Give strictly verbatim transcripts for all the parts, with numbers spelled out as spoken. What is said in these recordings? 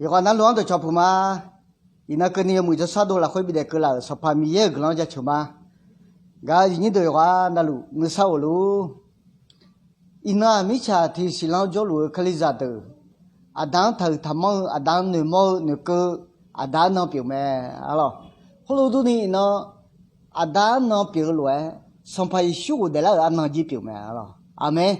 Yawqghaq navluf-anr dawqcawq puq ma. Iqnan keuvni yawmuiq jawrshar dov lafkhoer bidaef keuvlaf-euq Sanqpaq Miqyaer-euq guiqlanq-anr jaceuq ma. Gaq-euq aqyuif nyir deuq yawqghaq navluf nuisar of luf-ur. Iqnan-aq, mirtsaq tiq siqlanr jawrluf-eu Kalizaq deuq, Aqda-anr taqhuiq taqmanr-eu, Aqda-anr noeqmawr-eu noeqkeuv, Aqda arnan pyeuf mae, arlawq. Khoerlof durni iqnan Aqda arnan pyeuf-eu lof-aer, Sanqpaq Yeqsur ghofdaeflar-euq arnan jir pyeuf mae, arlawq. Aqmeq.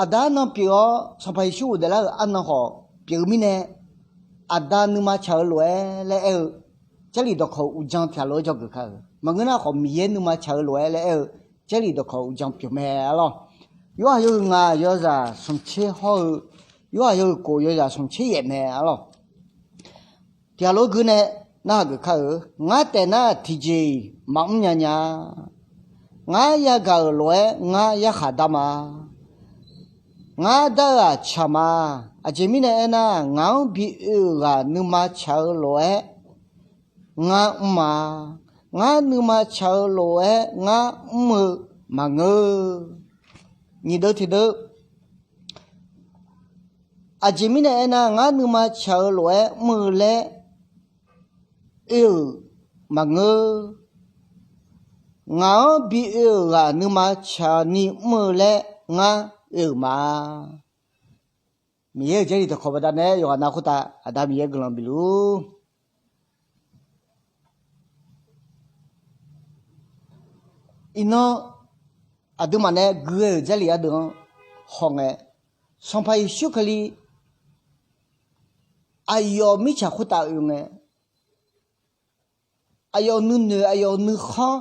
Aqda arnan pyeuf-awr, Sanqpaq Yeqsur ghofdaeflar-euq arnan khawf pyeuf-eu mirnae, Aqda nuima tsaq-eu lof-aer laer aer-eu, Jarlif dawqkawq uqdzan tiqghaq lof-aer dzawgeuf kar-euq. Maqngeur nar khawf, Miqyaer nuima tsaq-eu lof-aer laer aer-eu, Jarlif dawqkawq uqdzan pyeuf mae, arlawq. Yorhaq yawhuiq ngaq yawzaq smqtser hawr-eu, Yorhaq yawhuiq kof yawzaq smqtser yaef mae, arlawq. Tiqghaq lof-aer gui nae narhaq geuf kar-euq. Ngar taef nar tiqjeq-iq maqmr nya nya. Ngar yagaq-euq lof-aer ngar yarkhaq dar ma. Ngar dar-eu-aq tsaq ma. Aqjeq mirnae aernar, ngaq-anr bi oe-euq ghaq nuima tsaq-eu lof-aer ngar mr ma. Ngar nuima tsaq-eu lof-aer ngar mr-eu maqngeur. Nyiq deuv tiq deuv. Aqjeq mirnae aernar, ngar nuima tsaq-eu lof-aer mr-eu laer oe-euq maqngeur. Ngaq-anr bi oe-euq ghaq nuima tsaq ni mr-eu laer ngar oe-euq ma. Miqyaer-euq Jarlif dawqkawq baqdanae yawqghaq nav khoertav Aqda Miqyaer guiqlanq bif luf-ur. Iqnan aqduimaf nae gui ghae-euq Jarlif ardeuv-anr hawngae, Sanqpaq Yeqsur Kali aqyawf mirtsaq khoertav oe ngae, aqyawf nuinoeq, aqyawf nuikhanr,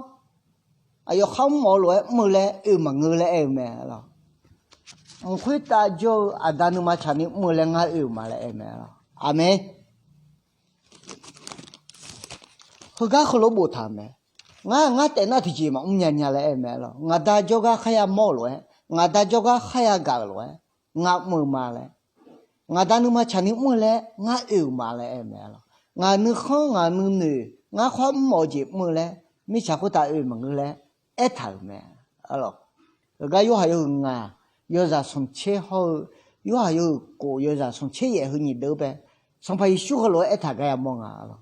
aqyawf kharmr mawf-eu lof-aer mr-eu laer oe-eu maqngeur laer aer-eu mae, arlawq. Mq khoertav jawr-eu Aqda nuima tsaq ni mr-eu laer ngar oe-euq ma laer aer-eu mae, arlawq. Aqmeq. Heugar heulof boftaq-euq mae. Ngar, ngar taef nar tiqjeq maqmr nya nya laer aer-eu mae, arlawq. Ngaq Da jawrgar kharya mawr-euq lof-aer, ngaq Da jawrgar kharya gaq-euq lof-aer ngar mr-eu ma laer, ngaq Da nuima tsaq ni mr-eu laer ngar oe-euq ma laer aer-eu mae, arlawq. Ngaq nuikhanr, ngaq nuinoeq, ngar kharmr mawf-eu jeq mr-eu laer mirtsaq khoertav oe-eu maqngeur laer aertaq-euq mae, arlawq. Heugar Yorhaq yawhuiq ngaq yawzaq smqtser hawr-eu, Yorhaq yawhuiq kof yawzaq smqtser yaef heu nyiq deuv bae, Sanqpaq Yeqsur heulof-aer aertaq gar yamawr nga, arlawq.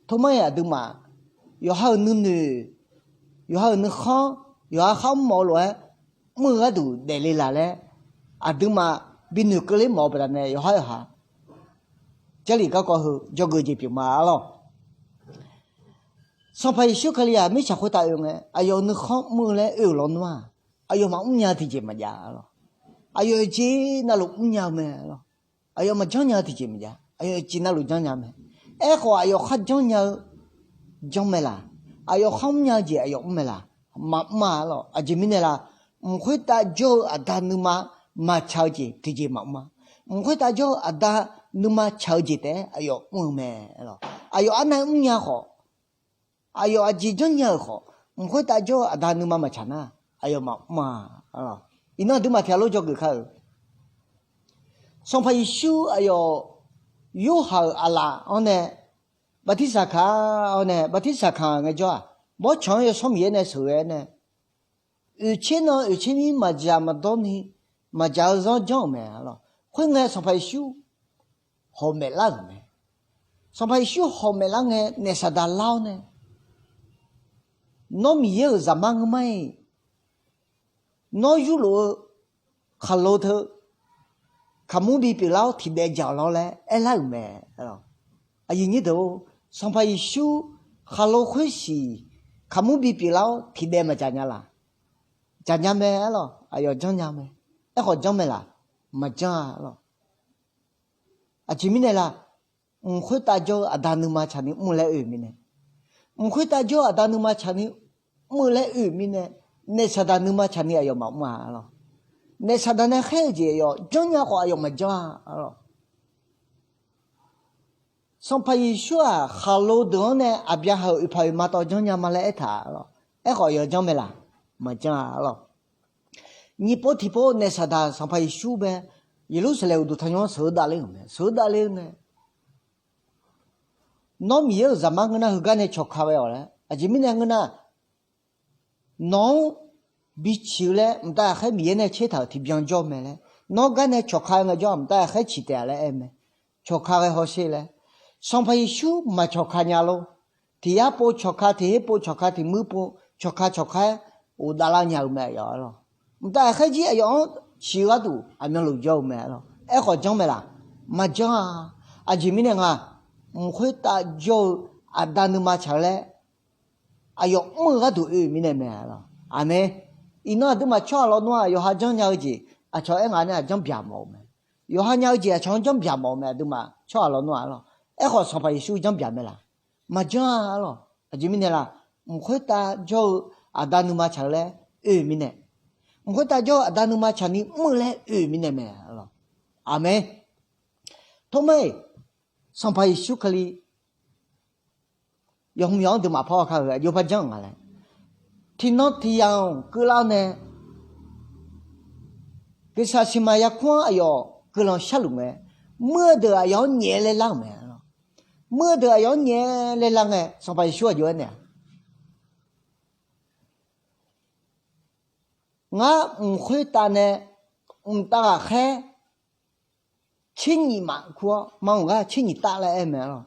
Tormar-iq aqduimaf yawqha-euq nuinoeq, yawqha-euq nuikhanr, yawqha kharmr mawf-eu lof-aer mr-eu gharduq daefle laf laer aqduimaf bi noeqkeuv ler mawf-eu baqdanae yawqhar yawqha Jarlif garkawv heu dzawgeuf jeq pyeuf ma, arlawq. Sanqpaq Yeqsur Kali-aq mirtsaq khoertav oe ngae, aqyawf nuikhanr mr-eu laer oe-euq lawnmr-aq, aqyawf maqmr nya-eu tiqjeq maqjav, arlawq. Aqyawf jeq navluf mrnya-eu mae, arlawq. Aqyawf maqjanr nya-eu tiqjeq maqjav, aqyawf jeq navluf janrnya mae. Aerkhawf aqyawf kharjanr nya-eu janrmae laq? Aqyawf kharmr nya-eu jeq aqyawf mr mae laq? Maqmr-a, arlawq. Aqjeq mirnae laf? Mq khoertav jawr-eu Aqda nuima maqtsaq-eu jeq tiqjeq maqmr-a. Mq khoertav jawr-eu Aqda nuima tsaq-eu jeq taef-aer aqyawf mr-eu mae, arlawq. Aqyawf arnav mrnya khawf, aqyawf aqjeq janrnya-euq khawf, mq khoertav jawr-eu Aqda nuima maqtsaq nar, aqyawf maqmr-a, arlawq. Iqnan aqduimaf tiqghaq lof dzawgeuf kar-euq, Sanqpaq Yeqsur aqyawf Yorhaq-euq aqlaf-anr nae bartirsaq ka-awr nae, bartirsaq ka ngaejawr-aq, Bawrtsanq-anr Yawsanr Miqyaer nae sheuqghae-aer nae, oeqtser nan oeqtser mir maqdzaq maqdawr ni maqdzaq-eu zanr janr-euq mae, arlawq. Khoerngae Sanqpaq Yeqsur hawq maeflar-euq mae. Sanqpaq Yeqsur hawq maeflar ngae, naef Saqdaq lar-awr nae, Nawr Miqyaer-euq Zaqmar ngeur mar-iq, nawr yurlof-eu khaqlo teu kaqmur bipyeuf lar-awr tiqdaev dzaq-awq lawr laer aerlar-euq mae. Aqyuif nyir deuq-or, Sanqpaq Yeqsur khaqlo khoersiq kaqmur bipyeuf lar-awr tiqdaev maqdzaq nya laq? Dzaq nya mae, arlawq. Aqyawf janrnya mae. Aerkhawf janrmae laq? Maqjanr-a, arlawq. Aqjeq mirnae laf? Mq khoertav jawr-eu Aqda nuima tsaq ni mr-eu laer oe-euq mirnae, mq khoertav jawr-eu Aqda nuima tsaq ni mr-eu laer oe-euq mirnae, naef Saqdaq nuima tsaq ni aqyawf maqmr-a, arlawq. Naef Saqdaq nae khaer-eu jeq aqyawf janrnya khawf aqyawf maqjanr-a, arlawq. Sanqpaq Yeqsur-aq khaqlo deuq-anr nae Aqbyaqhaq-euq oeqpaq oeqma tawv janrnya ma laer aertaq, arlawq. Aerkhawf aqyawf janrmae laq? Maqjanr-a, arlawq. Nyiq pov tiqpov naef Saqdaq Sanqpaq Yeqsur bae Yeqlursaqlaeq uqduq tanqnymr-anr sheuq-eu davler-euq mae. Sheuq-eu davler-eu nae, Nawr Miqyaer-euq Zaqmar ngeur nar heugar nae cawqka ghae-awq laer. Aqjeq mirnae ngeur nar, nawq-anr biciq-eu laer mqtav ghaqkhaer Miqyaer nae tsertaq-euq tiqbyan jawr mae laer, Nawr gar nae cawqka ngaejawr-aq, mqtav ghaqkhaer ciq taef-a laer aer mae. Cawqka ghae hawsher laer. Sanqpaq Yeqsur maqcawqka nya lor. Tiq yar pov cawqka, tiq her pov cawqka, tiq muir pov cawqka, cawqka-aer ghofdav lar nya-eu mae aqyawf-a lor. Mqtav ghaqkhaer jir aqyawf-anr ciq-eu gharduq aqmyanluf jawr-eu mae lor. Aerkhawf janr mae laf? Maqjanr-a. Aqjeq mirnae nga, mq khoertav jawr-eu aqda nuima tsaq-eu laer aqyawf mr-eu gharduq oe-euq mirnae mae lor. Aqmeq. Iqnan aqduimaf tsawrhaq lawnmr-aq yawqha janrnya-eu jeq aqcawq aer ngaq nae-aq janrbyaq mawf-eu mae. Yawqha nya-eu jeq aqcawq-anr janrbyaq mawf-eu mae aqduimaf tsawrhaq lawnmr-aq lor. Aerkhawf Sanqpaq Yeqsur janrbyaq mae laf? Maqjanr-a lor. Aqjeq mirnae laf? Mq khoertav jawr-eu aqda nuima tsaq-eu laer oe-euq mirnae, mq khoertav jawr-eu aqda nuima tsaqni mr-eu laer oe-euq mirnae mae lor. Aqmeq. Tormar-iq, Sanqpaq Yeqsur Kali yawqhmq yawq-anr duimaf par-awr kar-eu aqjox par janr-eu nga laer, tiqnan tiq yamq keuvlar-awr nae, geqsaq siqmaq yarkmr-anr aqyawf guiqlanq sharluf ngae, muir-eu deuq aqyawf-anr nyaef laer lar-euq mae lor. Muir-eu deuq aqyawf-anr nyaef laer lar ngae, Sanqpaq Yeqsur aqjox aernaeq-a, ngar mq khoertav nae mqtav ghaqkhaer tser nyiq maf kur-awr, maqmq gar tser nyiq tav laer aer mae lor.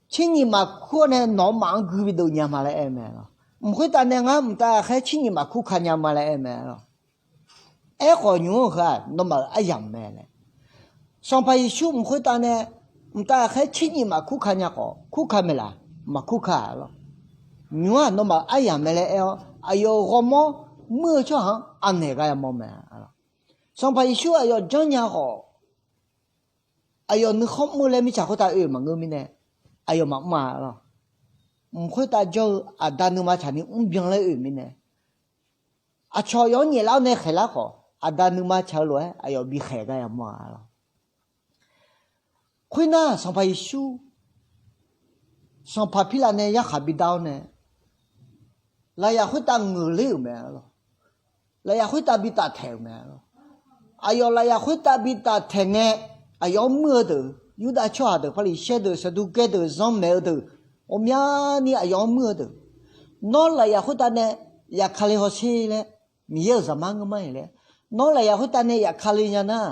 Tser nyiq maf kur-awr nae nawq-eu maf-anr gui bidov nya ma laer aer mae lor. Mq khoertav nae ngar mqtav ghaqkhaer tser nyiq maf kur ka nya ma laer aer mae lor. Aerkhawf nymq-mr-eu heu-aq nawmaf-euq aryamq mae laer. Sanqpaq Yeqsur mq khoertav nae mqtav ghaqkhaer tser nyiq maf kur ka nya khawf kur ka mae laf? Maqkur ka lor. Nymq-mr-aq nawmaf-euq aryamq mae laer aer-awr aqyawf-euq ghawrmawr muir-eu tsawrhaq-anr anaeq gar yamawr mae lor. Sanqpaq Yeqsur aqyawf janrnya khawf, aqyawf nuikhanr mr-eu laer mirtsaq khoertav oe-euq maqngeur mirnae, aqyawf maqmr-a lor. Mq khoertav jawr-eu aqda nuima tsaqni mrbyan laer oe-euq mirnae, aqcawq yawf-anr nyaeflar-awr nae khaeqlar khawf, aqda nuima tsaq-eu lof-aer aqyawf bikhaeq gar yamawr-a lor. Khoernar Sanqpaq Yeqsur, Sanqpaq Pirlav nae yarkhaq bidar-awr nae, lafyaf khoertav ngeuqler-euq mae lor. Lafyaf khoertav bitaf taeq-euq mae lor. Aqyawf lafyaf khoertav bitaf taeq ngae, aqyawf-anr muir-eu deuq, Yurdav tsawrhaq deuq, Paqliqsaer deuq, Saqduqgaer deuq, zanmaeq-eu deuq, ghawqmyani aqyawf-anr muir-eu deuq, nawr lafyaf khoertav nae yafkale hawsher laer, Miqyaer-euq Zaqmar ngeur mar-iq laer, nawr lafyaf khoertav nae yafkale nya nar,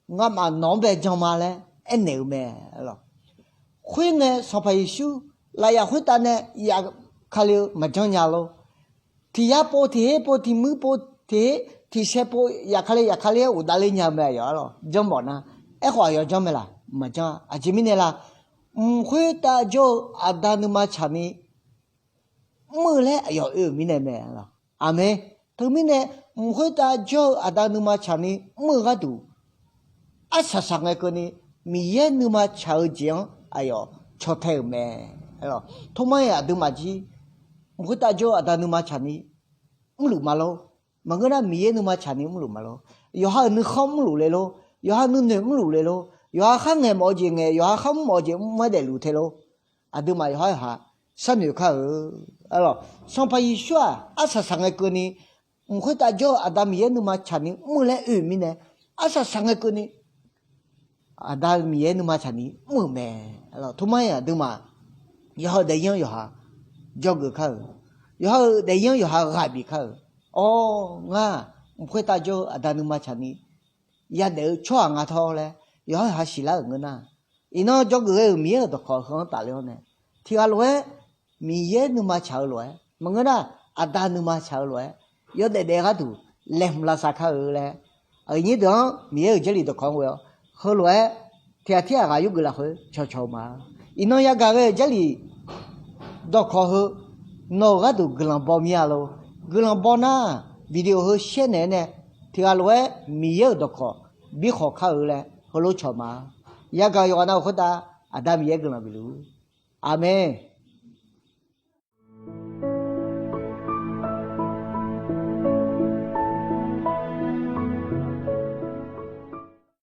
ngamaf nawq-anr bae jan ma laer aernaeq-eu mae lor. Khoerngae Sanqpaq Yeqsur lafyaf khoertav nae yafkale-eu maqjanr nya lor. Tiq yar pov, tiq her pov, tiq muir pov, tiq her tiq sae pov yafkale yafkale-aer ghofdav ler nya-eu mae aqyawf-a lor. Janrmawf nar, aerkhawf aqyawf janr mae laf? Maqjanr-a. Aqjeq mirnae laf? Mq khoertav jawr-eu aqda nuima tsaqni mr-eu laer aqyawf oe-euq mirnae mae lor. Aqmeq. Teumirnae, mq khoertav jawr-eu aqda nuima tsaqni mr-eu gharduq, arsaq saq ngae keuvni Miqyaer nuima tsaq-eu jeq-anr aqyawf caw tae-euq mae. Tormar-iq aqduimaf jir, mq khoertav jawr-eu aqda nuima tsaqni mrluf ma lor. Maqngeur nar Miqyaer nuima tsaqni mrluf ma lor. Yawqha-euq nuikhanr mrluf le lor. Yawqha nuinoeq mrluf le lor. Yawqha khar ngaeq mawf-eu jeq ngaeq, yawqha khar mr mawf-eu jeq mr-aer daefluf te lor. Aqduimaf yawqhar yawqha sharnoeq kar-eu. Sanqpaq Yeqsur-aq arsaq saq ngae keuvni, mq khoertav jawr-eu aqda Miqyaer nuima tsaqni mr-eu laer oe-euq mirnae, arsaq saq ngae keuvni aqda Miqyaer nuima tsaqni mr-euq mae. Tormar-iq aqduimaf, yawqha-euq daefzir-anr yawqha jawrgeuf kar-euq, yawqha-euq daefzir-anr yawqha ghaq bif kar-euq. Awr, ngar mq khoertav jawr-eu aqda nuima tsaqni yadaef-eu tsawrhaq nga tawr laer yawqhar yawqha siqlar-euq ngeur nar, iqnan jawrgeuf ghae-euq Miqyaer-euq dawqkawq heu-anr tafler-awr nae, tiq ghaq lof-aer Miqyaer nuima tsaq-eu lof-aer maqngeur nar, aqda nuima tsaq-eu lof-aer yawdaef daef gharduq laeqhmq lavsav kar-eu laer, aqyuif nyir deuq-anr Miqyaer-euq Jarlif dawqkawq-anr ghoe-awr, heulof-aer tiq ghaq tirghaq ghaq yurgeuf lafkhoer cawqcawq-eu ma. Iqnan yagaq ghae-euq Jarlif dawqkawq heu nawq-euq gharduq guiqlanq baw mir-a lor. Guiqlanq baw nar, video heu share naeq-aer nae tiq ghaq lof-aer Miqyaer-euq dawqkawq bi khawq kar-eu laer heulof cawq ma. Yagaq yawqghaq nav-euq khoertav Aqda Miqyaer guiqlanq bifluf-ur. Aqmeq.